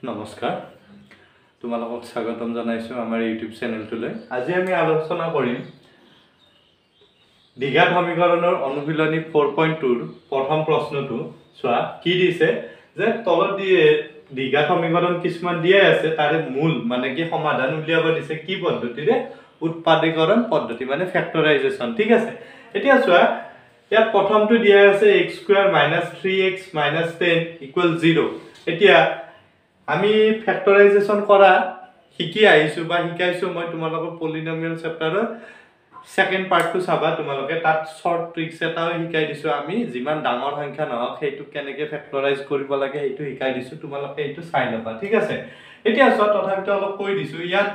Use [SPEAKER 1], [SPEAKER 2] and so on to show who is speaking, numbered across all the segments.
[SPEAKER 1] নমস্কাৰ, তোমালোকক স্বাগতম জনাইছোঁ আমাৰ ইউটিউব চেনেলটোলৈ। আজি আমি আলোচনা কৰিম দ্বিঘাত সমীকৰণৰ অনুশীলনী 4.2ৰ প্ৰথম প্ৰশ্নটো। চোৱা কি দিছে যে তলত দিয়ে দ্বিঘাত সমীকৰণ কিছুমান দিয়াই আছে, তাৰে মূল মানে কি সমাধান উলিয়াব দিছে কি পদ্ধতিৰে, উৎপাদীকৰণ পদ্ধতি মানে ফেক্টৰাইজেশ্যন। ঠিক আছে, এতিয়া চোৱা ইয়াত প্ৰথমটো দিয়া আছে x square minus three x minus 10 equal 0। এতিয়া আমি ফেক্টৰাইজেশ্যন কৰা শিকি আহিছোঁ বা শিকাইছোঁ মই তোমালোকক পলিনমিয়েল চেপ্টাৰৰ ছেকেণ্ড পাৰ্টটো চাবা তোমালোকে, তাত শ্বৰ্ট ট্ৰিক্স এটাও শিকাই দিছোঁ আমি, যিমান ডাঙৰ সংখ্যা নহওক সেইটোক কেনেকৈ ফেক্টৰাইজ কৰিব লাগে সেইটো শিকাই দিছোঁ, তোমালোকে এইটো চাই ল'বা। ঠিক আছে, এতিয়া চোৱা তথাপিতো অলপ কৈ দিছোঁ, ইয়াত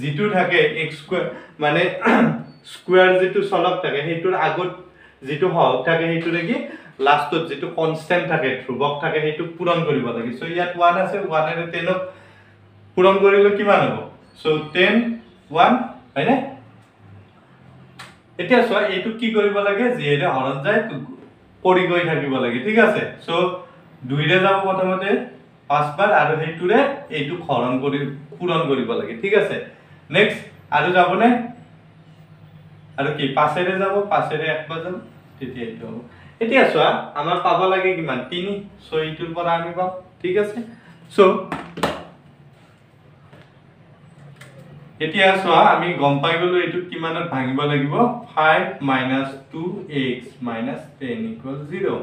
[SPEAKER 1] যিটো থাকে এক্স স্কুৱেৰ মানে স্কুৱেৰ যিটো চলক থাকে সেইটোৰ আগত যিটো সহগ থাকে সেইটোৰে কি লাষ্টত যিটো কনষ্টেণ্ট থাকে ধ্ৰুৱক থাকে সেইটো পূৰণ কৰিব লাগে। চ' ইয়াত 1 আছে, 1-এৰে 10ক পূৰণ কৰিলে কিমান হ'ব, চ' 10 1 হয়নে। এতিয়া চোৱা এইটো কি কৰিব লাগে, যিহেৰে হৰণ যায় কৰি গৈ থাকিব লাগে। ঠিক আছে, চ' 2ৰে যাব প্ৰথমতে 5 বাৰ আৰু সেইটোৰে এইটোক হৰণ কৰি পূৰণ কৰিব লাগে। ঠিক আছে, নেক্সট আৰু যাবনে, আৰু কি 5-এৰে যাব, 5-এৰে 1 বাৰ যাব, তেতিয়া এইটো হ'ব। এতিয়া চোৱা আমাৰ পাব লাগে কিমান 3, চ' এইটোৰ পৰা আমি পাম। ঠিক আছে, চ' এতিয়া চোৱা আমি গম পাই গলো এইটো কিমানত ভাঙিব লাগিব, 5 minus 2x minus 10 equal 0।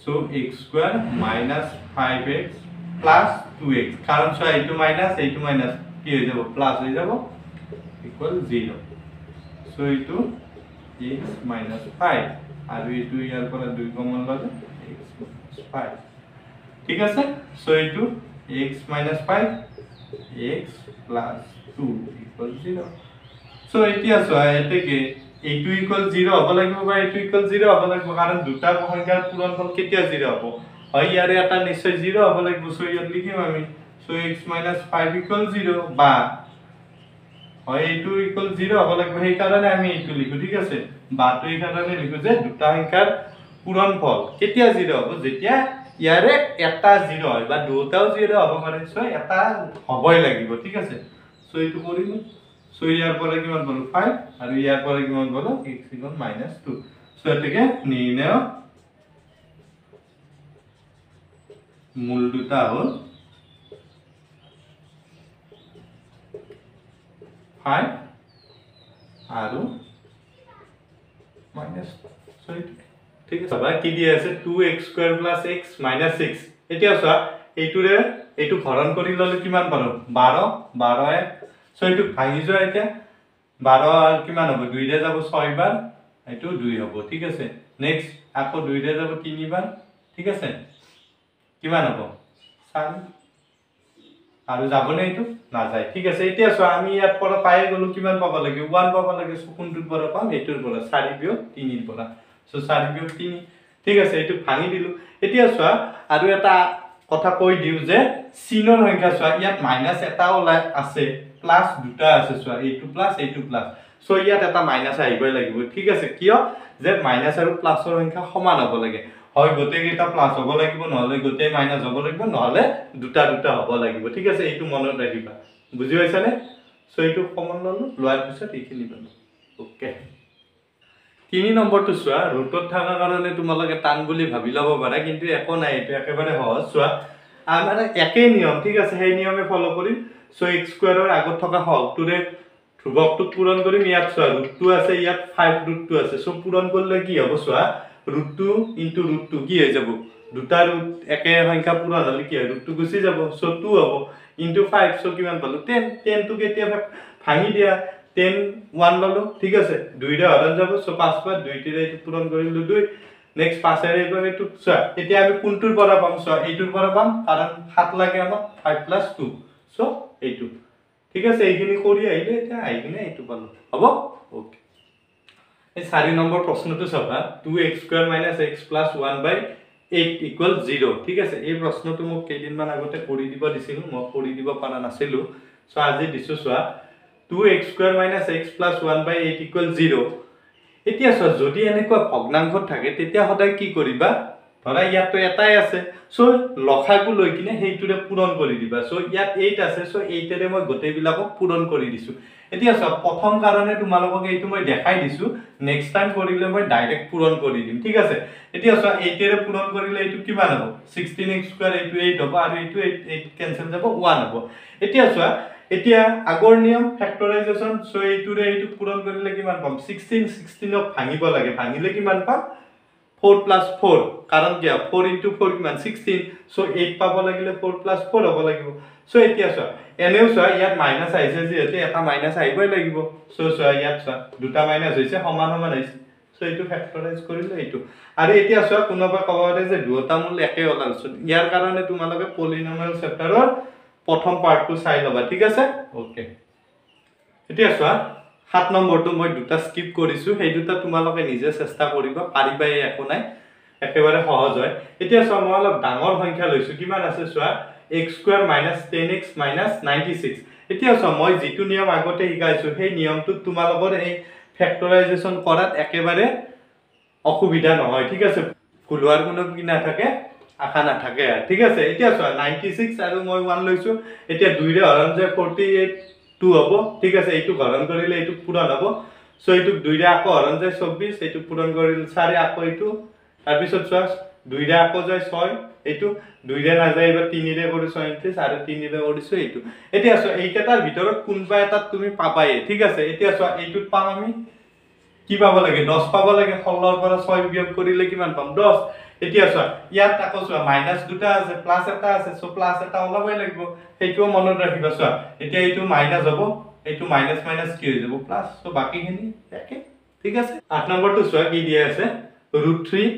[SPEAKER 1] So x square minus 5x plus 2x, কাৰণ চোৱা এইটো মাইনাছ এইটো মাইনাছ কি হৈ যাব প্লাছ হৈ যাব ইকুৱেল 0। চ' এইটো x minus 5 আৰু এইটো ইয়াৰ পৰা 2 কমন ল'লে x minus 5। ঠিক আছে, চ' এইটো x minus 5 x plus 2 equal 0। So এতিয়া চোৱা এতেকে এইটো ইকুৱেল 0 হ'ব লাগিব বা এইটো ইকুৱেল 0 হ'ব লাগিব, কাৰণ দুটা সংখ্যাৰ পূৰণফল কেতিয়া 0 হ'ব, হয় ইয়াৰে এটা নিশ্চয় 0 হ'ব লাগিব। চ' ইয়াত লিখিম আমি চ' x minus 5 equal 0 বা হয় এইটো ইকুৱেল 0 হ'ব লাগিব, সেইকাৰণে আমি এইটো লিখো। ঠিক আছে, বাটো এইকাৰণে লিখো যে দুটা সংখ্যাৰ পূৰণফল কেতিয়া 0 হ'ব, যেতিয়া ইয়াৰে এটা 0 হয় বা দুটাও 0 হ'ব পাৰে, চ' এটা হ'বই লাগিব। ঠিক আছে, চ' এইটো কৰিলোঁ, চ' ইয়াৰ পৰা কিমান পালোঁ 5 আৰু ইয়াৰ পৰা কিমান পালোঁ x equal minus 2। চ' এতেকে নিৰ্ণয় মূল দুটা হ'ল 5 আৰু মাইনাছ 2। ঠিক আছে, কি দিয়া আছে 2x square plus x minus 6। এতিয়া চোৱা এইটোৰে এইটো হৰণ কৰি ল'লে কিমান পালোঁ 12 12 1। চ' এইটো ভাঙি যোৱা, এতিয়া 12 কিমান হ'ব, 2ৰে যাব 6 বাৰ, এইটো 2 হ'ব। ঠিক আছে, নেক্সট আকৌ 2ৰে যাব 3 বাৰ, ঠিক আছে কিমান হ'ব 4, আৰু যাবনে এইটো নাযায়। ঠিক আছে, এতিয়া চোৱা আমি ইয়াৰ পৰা পাই গ'লো কিমান পাব লাগে, 1 পাব লাগে। চ' কোনটোৰ পৰা পাম, এইটোৰ পৰা 4 বিয়োগ 3ৰ পৰা, চ' 4 বিয়োগ 3। ঠিক আছে, এইটো ভাঙি দিলোঁ। এতিয়া চোৱা আৰু এটা কথা কৈ দিওঁ যে চিনৰ সংখ্যা চোৱা ইয়াত মাইনাছ এটা ওলাই আছে, প্লাছ দুটা আছে, চোৱা এইটো প্লাছ এইটো প্লাছ, চ' ইয়াত এটা মাইনাছ আহিবই লাগিব। ঠিক আছে, কিয় যে মাইনাছ আৰু প্লাছৰ সংখ্যা সমান হ'ব লাগে, হয় গোটেইকেইটা প্লাছ হ'ব লাগিব, নহ'লে গোটেই মাইনাছ হ'ব লাগিব, নহ'লে দুটা দুটা হ'ব লাগিব। ঠিক আছে, এইটো মনত ৰাখিবা, বুজি পাইছানে। চ' এইটো কমন ল'লোঁ, লোৱাৰ পিছত এইখিনি পালোঁ। অ'কে, 3 নম্বৰটো চোৱা, ৰুটত থকাৰ কাৰণে তোমালোকে টান বুলি ভাবি ল'ব পাৰা, কিন্তু একো নাই, এইটো একেবাৰে সহজ। চোৱা আমাৰ একেই নিয়ম, ঠিক আছে, সেই নিয়মে ফ'ল' কৰিম। চ' এক্স স্কুৱেৰৰ আগত থকা সহগটোৰে ধ্ৰুৱকটোক পূৰণ কৰিম। ইয়াত চোৱা ৰুটটো আছে, ইয়াত 5 ৰুটটো আছে, চ' পূৰণ কৰিলে কি হ'ব চোৱা ৰুট 2 ইনটু ৰুট 2 কি হৈ যাব, দুটা ৰুট একে সংখ্যা পূৰণ হ'লে কি হয় ৰুটটো গুচি যাব, চ' 2 হ'ব ইনটু 5, চ' কিমান পালোঁ 10। 10টোক এতিয়া ভাঙি দিয়া, 10 1 ল'লোঁ। ঠিক আছে, 2ৰে হৰণ যাব, চ' 5 বাৰ 2টিৰে এইটো পূৰণ কৰিলোঁ 2, নেক্সট 5-এৰে এইবাৰ এইটো। চোৱা এতিয়া আমি কোনটোৰ পৰা পাম, চোৱা এইটোৰ পৰা পাম, কাৰণ 7 লাগে আমাক, 5 প্লাছ 2, চ' এইটো। ঠিক আছে, এইখিনি কৰি আহিলে এতিয়া আহি কিনে এইটো পালোঁ, হ'ব। অ'কে, এই 4 নম্বৰ প্ৰশ্নটো চাবা, 2x square minus x plus 1 by 8 equal 0। ঠিক আছে, এই প্ৰশ্নটো মোক কেইদিনমান আগতে কৰি দিব দিছিল, মই কৰি দিব পৰা নাছিলোঁ, চ' আজি দিছোঁ। চোৱা 2x square minus x plus 1 by 8 equal 0। এতিয়া চোৱা যদি এনেকুৱা ভগ্নাংশত থাকে তেতিয়া সদায় কি কৰিবা, ধৰা ইয়াততো এটাই আছে, চ' লসাগু লৈ কিনে সেইটোৰে পূৰণ কৰি দিবা। চ' ইয়াত 8 আছে, চ' 8-এৰে মই গোটেইবিলাকক পূৰণ কৰি দিছোঁ। এতিয়া চোৱা, প্ৰথম কাৰণে তোমালোকক এইটো মই দেখাই দিছোঁ, নেক্সট টাইম কৰিলে মই ডাইৰেক্ট পূৰণ কৰি দিম, ঠিক আছে। এতিয়া চোৱা, 8-এৰে পূৰণ কৰিলে এইটো কিমান হ'ব? 16x square, এইটো 8 হ'ব আৰু এইটো 8, 8 কেঞ্চেল যাব, 1 হ'ব। এতিয়া চোৱা, এতিয়া আগৰ নিয়ম ফেক্টৰাইজেশ্যন, চ' এইটোৰে এইটোক পূৰণ কৰিলে কিমান পাম? 16, 16ক ভাঙিব লাগে, ভাঙিলে কিমান পাম? 4 প্লাছ 4, কাৰণ কিয় 4 ইনটু 4 কিমান? 16। চ' 8 পাব লাগিলে 4 প্লাছ 4 হ'ব লাগিব। চ' এতিয়া চোৱা, এনেও চোৱা ইয়াত মাইনাছ আহিছে যিহেতু এটা মাইনাছ আহিবই লাগিব। চ' চোৱা ইয়াত চোৱা দুটা মাইনাছ হৈছে, সমান সমান হৈছে, চ' এইটো ফেক্টৰাইজ কৰিলে এইটো। আৰু এতিয়া চোৱা, কোনোবা ক'ব পাৰে যে দুয়োটা মূল একে ওলাল, ইয়াৰ কাৰণে তোমালোকে পলিনমিয়েল চেপ্টাৰৰ প্ৰথম পাৰ্টটো চাই ল'বা, ঠিক আছে। অ'কে, এতিয়া চোৱা 7 নম্বৰটো মই দুটা স্কিপ কৰিছোঁ, সেই দুটা তোমালোকে নিজে চেষ্টা কৰিবা, পাৰিবাই, একো নাই, একেবাৰে সহজ হয়। এতিয়া চোৱা, মই অলপ ডাঙৰ সংখ্যা লৈছোঁ, কিমান আছে চোৱা, x square minus 10x minus 96। এতিয়া চোৱা, মই যিটো নিয়ম আগতে শিকাইছোঁ সেই নিয়মটোত তোমালোকৰ এই ফেক্টৰাইজেশ্যন কৰাত একেবাৰে অসুবিধা নহয়, ঠিক আছে, ভুল হোৱাৰ কোনো কি নাথাকে, আশা নাথাকে, ঠিক আছে। এতিয়া চোৱা 96 আৰু মই 1 লৈছোঁ, এতিয়া 2ৰে হৰণ যায় 48 2 হ'ব, ঠিক আছে, এইটোক হৰণ কৰিলে এইটোক পূৰণ হ'ব, চ' এইটোক 2ৰে আকৌ হৰণ যায় 24, এইটোক পূৰণ কৰিলে 4, আকৌ এইটো, তাৰপিছত চোৱা 2ৰে আকৌ যায় 6, এইটো 2ৰে নাযায়, এইবাৰ 3ৰে কৰোঁ 36 আৰু 3ৰে কৰিছোঁ এইটো। এতিয়া চোৱা এইকেইটাৰ ভিতৰত কোনোবা এটাত তুমি পাবায়ে, ঠিক আছে। এতিয়া চোৱা এইটোত পাম আমি কি পাব লাগে? 10 পাব লাগে, 16ৰ পৰা 6 বিয়োগ কৰিলে কিমান পাম? 10। এতিয়া চোৱা ইয়াত আকৌ চোৱা মাইনাছ দুটা আছে, প্লাছ এটা আছে, চ' প্লাছ এটা ওলাবই লাগিব, সেইটোও মনত ৰাখিবা। চোৱা এতিয়া এইটো মাইনাছ হ'ব, এইটো মাইনাছ মাইনাছ কি হৈ যাব? প্লাছ, চ' বাকীখিনি একে, ঠিক আছে। 8 নম্বৰটো চোৱা কি দিয়া আছে, √3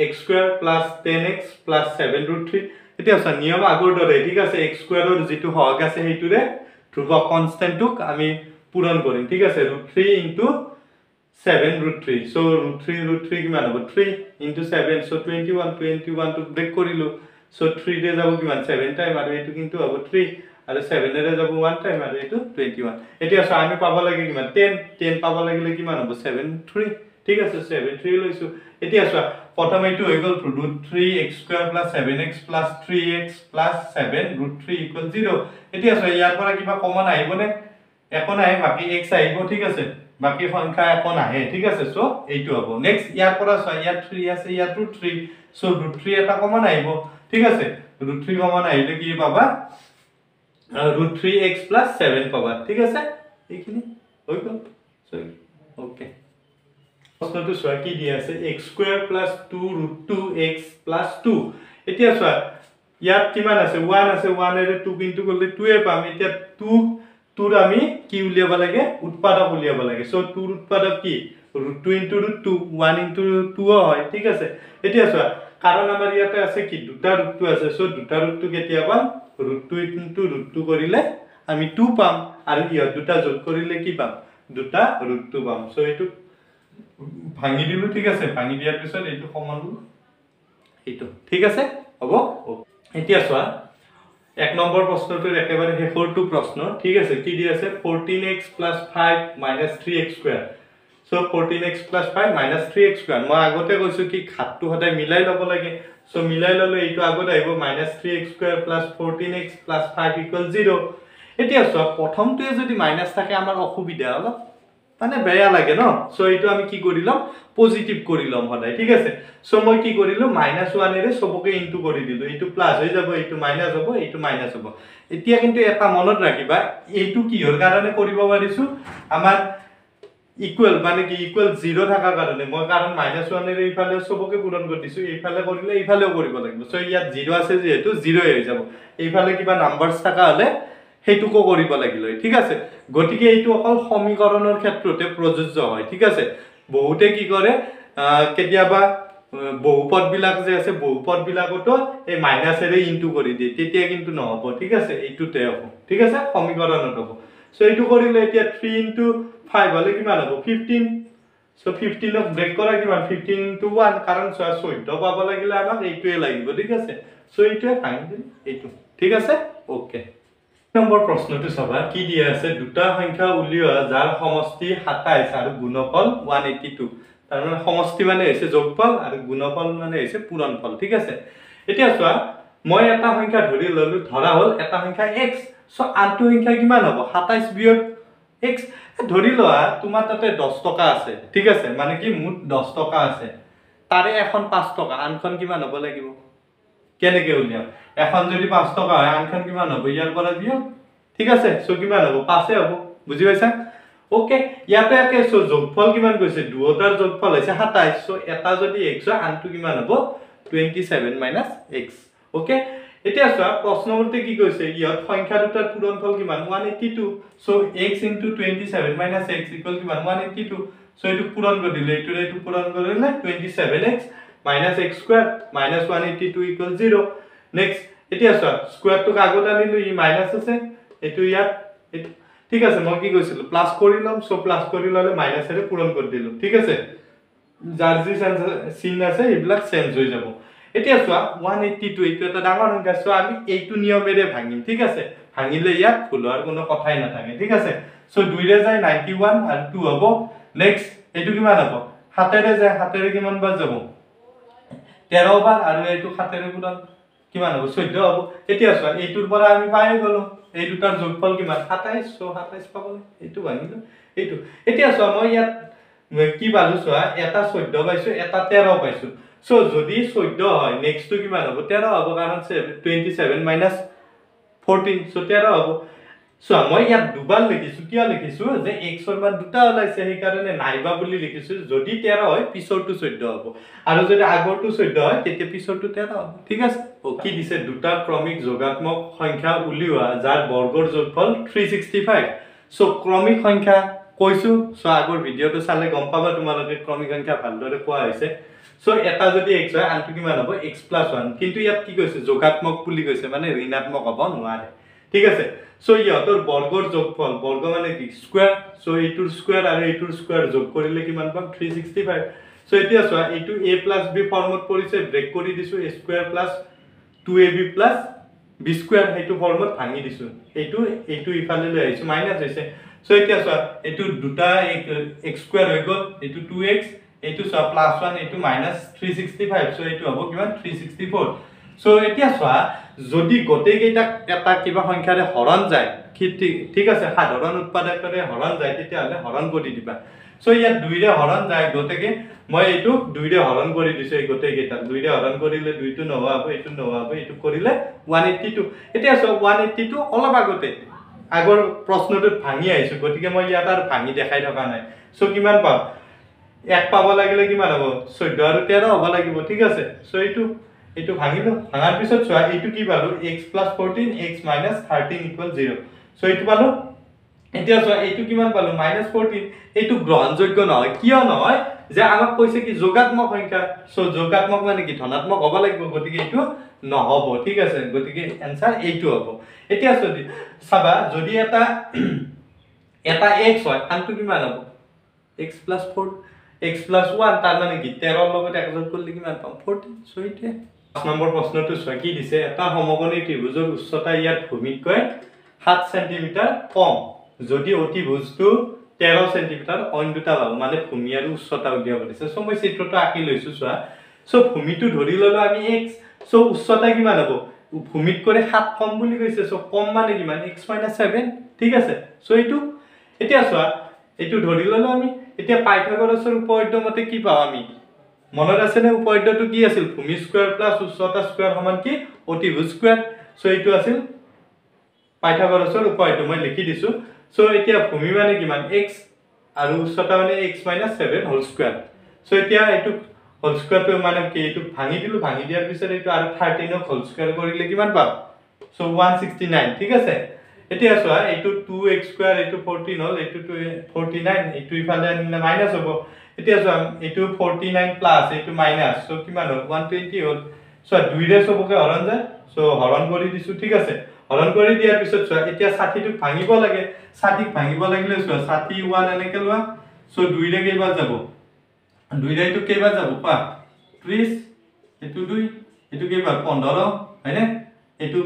[SPEAKER 1] x square plus 10x plus 7 √3। এতিয়া চোৱা নিয়ম আগৰ দৰে, ঠিক আছে, এক্স স্কুৱেৰৰ যিটো সহগ আছে সেইটোৰে ধ্ৰুৱক কনষ্টেণ্টটোক আমি পূৰণ কৰিম, ঠিক আছে। √3 ইনটু 7 √3, চ' √3 √3 কিমান হ'ব? 3 ইনটু 7, চ' 21, 21টোক ব্ৰেক কৰিলোঁ, চ' 3ৰে যাব কিমান? 7 টাইম, আৰু এইটো কিন্তু হ'ব 3, আৰু 7-এৰে যাব 1 টাইম, আৰু এইটো 21। এতিয়া চোৱা আমি পাব লাগে কিমান? 10, 10 পাব লাগিলে কিমান হ'ব? 7 3, ঠিক আছে, 7 3 লৈছোঁ। এতিয়া চোৱা প্ৰথম এইটো হৈ গ'ল √3 x square plus 7x plus 3x plus 7 √3 equal 0। এতিয়া চোৱা ইয়াৰ পৰা কিবা কমন আহিবনে? একো নাহে, বাকী এক্স আহিব, ঠিক আছে, বাকী সংখ্যা একো নাহে, ঠিক আছে। চ' এইটো হ'ব। নেক্সট ইয়াৰ পৰা চোৱা ইয়াত 3 আছে, ইয়াত √3, চ' √3 এটা কমন আহিব, ঠিক আছে। √3 কমন আহিলে কি পাবা? √3 এক্স প্লাছ 7 পাবা, ঠিক আছে। এইখিনি হৈ গ'ল। অ'কে, প্ৰশ্নটো চোৱা কি দিয়া আছে, x square plus 2 √2 x plus 2। এতিয়া চোৱা ইয়াত কিমান আছে? 1 আছে, 1-এৰে 2 ইনটু কৰিলে 2-এ পাম। এতিয়া 2ৰ আমি কি উলিয়াব লাগে? উৎপাদক উলিয়াব লাগে। চ' 2ৰ উৎপাদক কি? √2 ইনটু √2, 1 ইনটু 2ও হয়, ঠিক আছে। এতিয়া চোৱা কাৰণ আমাৰ ইয়াতে আছে কি? দুটা √2 আছে, চ' দুটা √2 কেতিয়া পাম? √2 ইনটু √2 কৰিলে আমি 2 পাম, আৰু ইহঁত দুটা যোগ কৰিলে কি পাম? দুটা √2 পাম। চ' এইটো ভাঙি দিলোঁ, ঠিক আছে। ভাঙি দিয়াৰ পিছত এইটো সমান এইটো, ঠিক আছে, হ'ব। এতিয়া চোৱা 1 নম্বৰ প্ৰশ্নটোৰ একেবাৰে শেষৰটো প্ৰশ্ন, ঠিক আছে। কি দি আছে? 14x plus 5 minus 3x square. চ' 14x plus 5 minus 3x square. মই আগতে কৈছোঁ কি ঘাতটো সদায় মিলাই ল'ব লাগে। চ' মিলাই ল'লে এইটো আগত আহিব minus 3x square plus 14x plus 5 equal 0। এতিয়া চোৱা প্ৰথমটোৱে যদি মাইনাছ থাকে আমাৰ অসুবিধা অলপ, মানে বেয়া লাগে ন। চ' এইটো আমি কি কৰি ল'ম? পজিটিভ কৰি ল'ম সদায়, ঠিক আছে। চ' মই কি কৰিলোঁ? মাইনাছ 1-এৰে চবকে ইনটু কৰি দিলোঁ, এইটো প্লাছ হৈ যাব, এইটো মাইনাছ হ'ব, এইটো মাইনাছ হ'ব। এতিয়া কিন্তু এটা মনত ৰাখিবা, এইটো কিহৰ কাৰণে কৰিব পাৰিছোঁ? আমাৰ ইকুৱেল মানে কি ইকুৱেল 0 থকাৰ কাৰণে। মই কাৰণ মাইনাছ 1-এৰে এইফালে চবকে পূৰণ কৰি দিছোঁ, এইফালে কৰিলে এইফালেও কৰিব লাগিব। চ' ইয়াত 0 আছে যিহেতু 0 হৈ যাব, এইফালে কিবা নাম্বাৰ্ছ থকা হ'লে সেইটোকো কৰিব লাগিল হয়, ঠিক আছে। গতিকে এইটো অকল সমীকৰণৰ ক্ষেত্ৰতে প্ৰযোজ্য হয়, ঠিক আছে। বহুতে কি কৰে, কেতিয়াবা বহুপদবিলাক যে আছে, বহুপদবিলাকতো এই মাইনাছেৰে ইনটু কৰি দিয়ে, তেতিয়া কিন্তু নহ'ব, ঠিক আছে। এইটোতে হ'ব, ঠিক আছে, সমীকৰণত হ'ব। চ' এইটো কৰিলে এতিয়া 3 ইনটু 5 হ'লে কিমান হ'ব? 15। চ' 15ক ব্ৰেক কৰা কিমান? 15 ইনটু 1, কাৰণ চোৱা 14 পাব লাগিলে আমাক এইটোৱে লাগিব, ঠিক আছে। চ' এইটোৱে ফাইন দিম এইটো, ঠিক আছে। অ'কে, নম্বৰ প্ৰশ্নটো চাবা কি দিয়া আছে, দুটা সংখ্যা উলিওৱা যাৰ সমষ্টি 27 আৰু গুণফল 182। তাৰমানে সমষ্টি মানে হৈছে যোগফল আৰু গুণফল মানে হৈছে পূৰণফল। ঠিক আছে, এতিয়া চোৱা মই এটা সংখ্যা ধৰি ল'লো, ধৰা হ'ল এটা সংখ্যা x, চ' আনটো সংখ্যা কিমান হ'ব? 27 বিয়োগ x। ধৰি লোৱা তোমাৰ তাতে 10 টকা আছে, ঠিক আছে, মানে কি মুঠ 10 টকা আছে, তাৰে এখন 5 টকা, আনখন কিমান হ'ব লাগিব? কেনেকৈ উলিয়াম? এখন যদি 5 টকা হয় আনখন কিমান হ'ব? ইয়াৰ পৰা বিয়োগ। ঠিক আছে, চ' কিমান হ'ব? 5 হ'ব। বুজি পাইছা? ওকে, ইয়াতে একে। চ' যোগফল কিমান কৈছে? দুয়োটাৰ যোগফল হৈছে 27। চ' এটা যদি x হয় আনটো কিমান হ'ব? 27 মাইনাছ x। Okay, এতিয়া চোৱা প্ৰশ্নমতে কি কৈছে? ইহঁত সংখ্যা দুটাৰ পূৰণফল কিমান? 182। চ' x into 27 minus x equal কিমান? 182। চ' এইটো পূৰণ কৰি দিলে, এইটোৰে এইটো পূৰণ কৰিলে 27x minus x square minus 182 equal 0। Next, এতিয়া চোৱা স্কুৱেৰটোক আগত আনিলো, ই মাইনাছ আছে, এইটো ইয়াত, ঠিক আছে, মই কি কৈছিলো? প্লাছ কৰি ল'ম। চ' প্লাছ কৰি ল'লে মাইনাছেৰে পূৰণ কৰি দিলো। ঠিক আছে, যাৰ যি চিন আছে সেইবিলাক চেঞ্জ হৈ যাব। এতিয়া চোৱা 182 এইটো এটা ডাঙৰ সংখ্যা, চ' আমি এইটো নিয়মেৰে ভাঙিম। ঠিক আছে, ভাঙিলে ইয়াত ভুল হোৱাৰ কোনো কথাই নাথাকে। ঠিক আছে, চ' 2ৰে যায় 91 আৰু 2 হ'ব। নেক্সট এইটো কিমান হ'ব? 7ৰে যায়, 7ৰে কিমান বাৰ যাব? 13 বাৰ, আৰু এইটো 7ৰে পূৰণ কিমান হ'ব? 14 হ'ব। এতিয়া চোৱা এইটোৰ পৰা আমি পাই গ'লো এই দুটাৰ যোগফল কিমান? 27। চ' 27 পাবলৈ এইটো ভাঙিলো, এইটো। এতিয়া চোৱা মই ইয়াত কি পালো? চোৱা এটা 14 পাইছো, এটা 13 পাইছো। চ' যদি 14 হয় নেক্সটটো কিমান হ'ব? 13 হ'ব, কাৰণ 27 মাইনাছ 14, চ' 13 হ'ব। চোৱা মই ইয়াত দুবাৰ লিখিছো, কিয় লিখিছো? যে এক্সৰ মান দুটা ওলাইছে সেইকাৰণে নাইবা বুলি লিখিছো। যদি 13 হয় পিছৰটো 14 হ'ব, আৰু যদি আগৰটো 14 হয় তেতিয়া পিছৰটো 13 হ'ব। ঠিক আছে, কি দিছে? দুটা ক্ৰমিক যোগাত্মক সংখ্যা উলিওৱা যাৰ বৰ্গৰ যোগফল 365। চ' ক্ৰমিক সংখ্যা কৈছো, চ' আগৰ ভিডিঅ'টো চালে গম পাবা তোমালোকে ক্ৰমিক সংখ্যা ভালদৰে কোৱা হৈছে। চ' এটা যদি x হয় আনটো কিমান হ'ব? x plus 1। কিন্তু ইয়াত কি কৈছে? যোগাত্মক বুলি কৈছে, মানে ঋণাত্মক হ'ব নোৱাৰে। ঠিক আছে, চ' ইহঁতৰ বৰ্গৰ যোগফল, বৰ্গ মানে কি? স্কুৱেৰ। চ' এইটোৰ স্কুৱেৰ আৰু এইটোৰ স্কুৱেৰ যোগ কৰিলে কিমান পাম? 365। চ' এতিয়া চোৱা এইটো a plus b ফৰ্মত পৰিছে, ব্ৰেক কৰি দিছো, a square plus 2ab plus b square, সেইটো ফৰ্মত ভাঙি দিছো। এইটো ইফালে লৈ আহিছো, মাইনাছ হৈছে। চ' এতিয়া চোৱা এইটো দুটা x square হৈ গ'ল, এইটো 2x, এইটো চোৱা প্লাছ 1, এইটো মাইনাছ 365। চ' এইটো হ'ব কিমান? 364। চ' এতিয়া চোৱা যদি গোটেইকেইটাক এটা কিবা সংখ্যাৰে হৰণ যায়, ঠিক আছে, সাধাৰণ উৎপাদকেৰে হৰণ যায়, তেতিয়াহ'লে হৰণ কৰি দিবা। চ' ইয়াত 2ৰে হৰণ যায়, গতিকে মই এইটো 2ৰে হৰণ কৰি দিছোঁ। এই গোটেইকেইটাক 2ৰে হৰণ কৰিলে 2টো নোহোৱা হ'ব, এইটো নোহোৱা হ'ব, এইটো কৰিলে 182। এতিয়া চোৱা 182 অলপ আগতে আগৰ প্ৰশ্নটোত ভাঙি আহিছোঁ, গতিকে মই ইয়াত আৰু ভাঙি দেখাই থকা নাই। চ' কিমান পাম? 1 পাব লাগিলে কিমান হ'ব? 14 আৰু 13 হ'ব লাগিব। ঠিক আছে, চ' এইটো ভাঙিলো, ভাঙাৰ পিছত চোৱা এইটো কি পালো? x plus 14 x minus 13 equal 0। চ' এইটো পালো। এতিয়া চোৱা এইটো কিমান পালো? মাইনাছ 14। এইটো গ্ৰহণযোগ্য নহয়। কিয় নহয়? যে আমাক কৈছে কি যোগাত্মক সংখ্যা। চ' যোগাত্মক মানে কি? ধনাত্মক হ'ব লাগিব, গতিকে এইটো নহ'ব। ঠিক আছে, গতিকে এনচাৰ এইটো হ'ব। এতিয়া যদি চাবা যদি এটা x হয় আনটো কিমান হ'ব? x plus 4 x plus 1, তাৰ মানে কি 13ৰ লগত 1 যোগ কৰিলে কিমান পাম? 14। চ' এইটোৱে। 5 নম্বৰ প্ৰশ্নটো চোৱা কি দিছে? এটা সমকোণী ত্ৰিভুজৰ উচ্চতা ইয়াৰ ভূমিতকৈ 7 চেণ্টিমিটাৰ কম, যদি অতিভুজটো 13 চেণ্টিমিটাৰ, অইন দুটা পাব, মানে ভূমি আৰু উচ্চতা উলিয়াব দিছে। চ' মই চিত্ৰটো আঁকি লৈছো চোৱা। চ' ভূমিটো ধৰি ল'লো আমি x, চ' উচ্চতা কিমান হ'ব? ভূমিতকৈ 7 কম বুলি কৈছে। চ' কম মানে কিমান? x minus 7। ঠিক আছে, চ' এইটো এতিয়া চোৱা এইটো ধৰি ল'লো আমি। এতিয়া পাইথাগোৰাছৰ উপপাদ্য মতে কি পাওঁ আমি? মনত আছেনে উপপাদ্যটো কি আছিল? ভূমি স্কুৱেৰ প্লাছ উচ্চতা স্কুৱেৰ সমান কি? অতিভুজ স্কুৱেৰ। চ' এইটো আছিল পাইথাগোৰাছৰ উপপাদ্য, মই লিখি দিছো। চ' এতিয়া ভূমি মানে কিমান? x, আৰু উচ্চতা মানে x minus 7 whole square. চ' এতিয়া এইটো হোল স্কুৱেৰটো মানে কি? এইটো ভাঙি দিলো, ভাঙি দিয়াৰ পিছত এইটো আৰু 13ক হোল স্কুৱেৰ কৰিলে কিমান পাম? চ' 169। ঠিক আছে, এতিয়া চোৱা এইটো 2x square, এইটো 14 হ'ল, এইটো 49, এইটো ইফালে আনিলে মাইনাছ হ'ব। এতিয়া চোৱা এইটো 49 প্লাছ এইটো মাইনাছ, চ' কিমান হ'ল? 120 হ'ল। চোৱা 2ৰে চবকে হৰণ যায়, চ' হৰণ কৰি দিছো। ঠিক আছে, হৰণ কৰি দিয়াৰ পিছত চোৱা এতিয়া 60টোক ভাঙিব লাগে। 60ক ভাঙিব লাগিলে চোৱা 61 এনেকে লোৱা। চ' 2ৰে কেইবাৰ যাব? 2ৰে এইটো কেইবাৰ যাব কোৱা? 30, এইটো 2, এইটো কেইবাৰ? 15, হয়নে? এইটো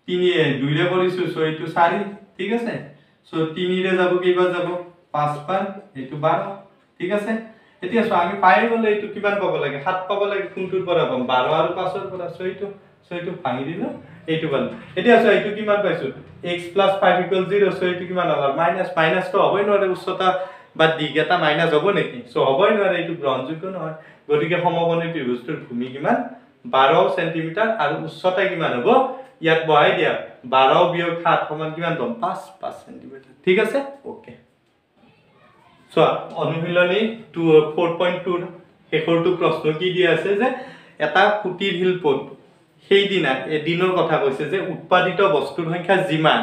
[SPEAKER 1] 3 2ৰে কৰিছো, চ' এইটো 4। ঠিক আছে, চ' 3ৰে যাব কেইবাৰ যাব? 5 বাৰ, এইটো 12। ঠিক আছে, এতিয়া চোৱা আমি পাই গ'লে এইটো কিমান পাব লাগে 7 পাব লাগে কোনটোৰ পৰা পাম 12 আৰু 5ৰ পৰা চ' এইটো ভাঙি দিলো এইটো পালো এতিয়া চোৱা এইটো কিমান পাইছো x + 5 = 0 চ' এইটো কিমান হ'ল মাইনাস মাইনাসটো হ'বই নোৱাৰে উচ্চতা বা দিশ এটা মাইনাস হ'ব নেকি চ' হ'বই নোৱাৰে এইটো গ্ৰহণযোগ্য নহয় গতিকে সমকোণী ত্ৰিভুজটোৰ ভূমি কিমান 12 চেণ্টিমিটাৰ আৰু উচ্চতা কিমান হ'ব ইয়াত বহাই দিয়া 12 বিয়োগ 7 সমান কিমান পাম 5 চেণ্টিমিটাৰ ঠিক আছে ওকে চোৱা অনুশীলনী 4.2 শেষৰটো প্ৰশ্ন কি দিয়া আছে যে এটা কুটিৰ শিল্পত সেইদিনা এদিনৰ কথা কৈছে যে উৎপাদিত বস্তুৰ সংখ্যা যিমান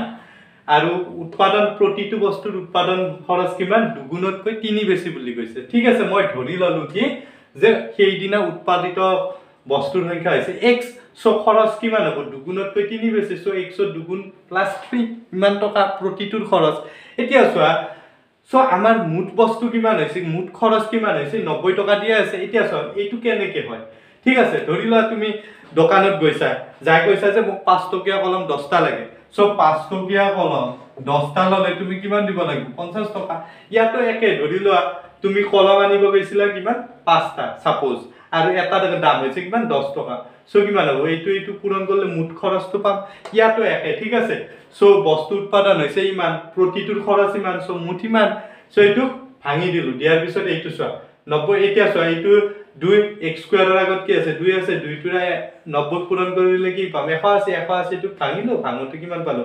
[SPEAKER 1] আৰু উৎপাদন প্ৰতিটো বস্তুৰ উৎপাদন খৰচ কিমান দুগুণতকৈ 3 বেছি বুলি কৈছে ঠিক আছে মই ধৰি ললো কি যে সেইদিনা উৎপাদিত বস্তুৰ সংখ্যা হৈছে x so খৰচ কিমান হ'ব দুগুণতকৈ 3 বেছি সো x ৰ দুগুণ প্লাস 3 ইমান টকা প্ৰতিটোৰ খৰচ এতিয়া চোৱা সো আমাৰ মুঠ বস্তু কিমান হৈছে মুঠ খৰচ কিমান হৈছে 90 টকা দিয়া আছে এতিয়া চোৱা এইটো কেনেকে হয় ঠিক আছে ধৰি লোৱা তুমি দোকানত গৈছা যাই কৈছা যে মোক 5 টকীয়া কলম 10টা লাগে সো 5 টকীয়া কলম 10টা ল'লে তুমি কিমান দিব লাগিব 50 টকা ইয়াতো একে ধৰি লোৱা তুমি কলম আনিব গৈছিলা কিমান 5টা সাপোজ আৰু এটা দাম হৈছে কিমান 10 টকা সো কিমান হ'ব এইটো এইটো পূৰণ কৰিলে মুঠ খৰচটো পাম ইয়াতো একে ঠিক আছে সো বস্তু উৎপাদন হৈছে ইমান প্ৰতিটোৰ খৰচ ইমান সো মুঠ ইমান সো এইটো ভাঙি দিলো দিয়াৰ পিছত এইটো চোৱা 90 এতিয়া চোৱা এইটো 2 x স্কয়াৰৰ আগত কি আছে 2 আছে 2 টোৰে 90 পূৰণ কৰিলে কি পাম 180 180 টো ভাঙিলো ভাঙোতে কিমান পালো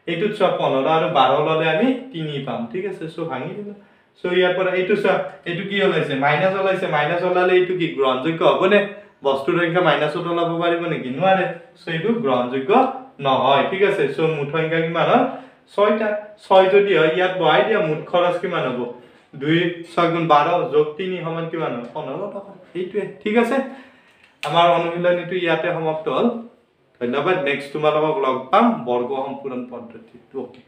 [SPEAKER 1] এইটো চোৱা 15 আৰু 12 ললে আমি 3 পাম ঠিক আছে সো ভাঙি দিলো সো ইয়াৰ পৰা এইটো চোৱা এইটো কি ওলাইছে মাইনাস ওলাইছে মাইনাস ওলালে এইটো কি গ্ৰহণযোগ্য হ'বনে বস্তুৰ সংখ্যা মাইনাছত ওলাব পাৰিব নেকি নোৱাৰে সো এইটো গ্ৰহণযোগ্য নহয় ঠিক আছে সো মুঠ সংখ্যা কিমান হ'ল 6টা 6 যদি হয় ইয়াত বহাই দিয়া মুঠ খৰচ কিমান হ'ব 2 6 গুণ 12 যোগ 3 সমান কিমান হ'ল 15 টকা এইটোৱে ঠিক আছে আমাৰ অনুশীলনীটো ইয়াতে সমাপ্ত হ'ল ধন্যবাদ নেক্সট তোমালোকক লগ পাম বৰ্গ সম্পূৰণ পদ্ধতিটো ওকে।